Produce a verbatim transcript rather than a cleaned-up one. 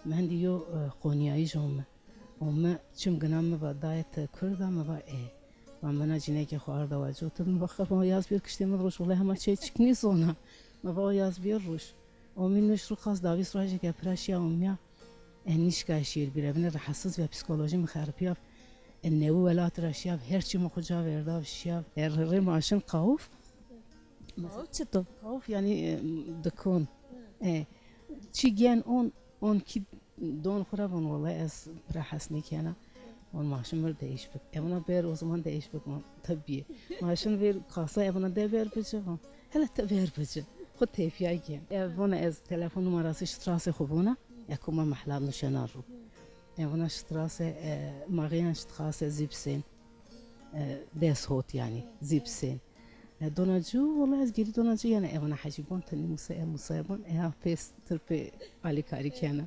Mi hindî yo e, qonyayij ome. O mi çim gina mi va dayê ti Kurd a, mi va ê. Va mi na cînekê xo arda wa cotin, mi va xefa yaz bîr kiştê mi roj, wele hema çê çik nîzona. Mi va o yaz bîr roj. O mi nuşt ru qas dawîs rojê ke pira şîya omîya. E nîşka şîr bîre, bine rahatsız ve psikolojî mi xeripîyav. E newi welat ra şîyav, her çî mi xo ca verdav şîyav. E rê rê maşin qawuf. Qawuf çito? Qawuf yanî e, dikon. E, çî gen on, on kî don xo ra von, wele ez pira hes nêkena. Von maşin ver değiş bik. E vona ber o zaman değiş bik, von tabî. Maşin ver kasa, e vona de ver bici, von hele ti ver bici. Xo tepîya gen. E vona ez telefon numarası ştrasê xo vona. E kuma mehla nuşena ru. E vona ştrasê e, maxîyan ştrasê zîbsên. E, des hot yanî, zîbsên. E, dona cu, wele ez gêrî dona cu yanî, e vona Hecî bon, ti nî Musa, e Musa bon, e ha pês tir pê alîkarî kena.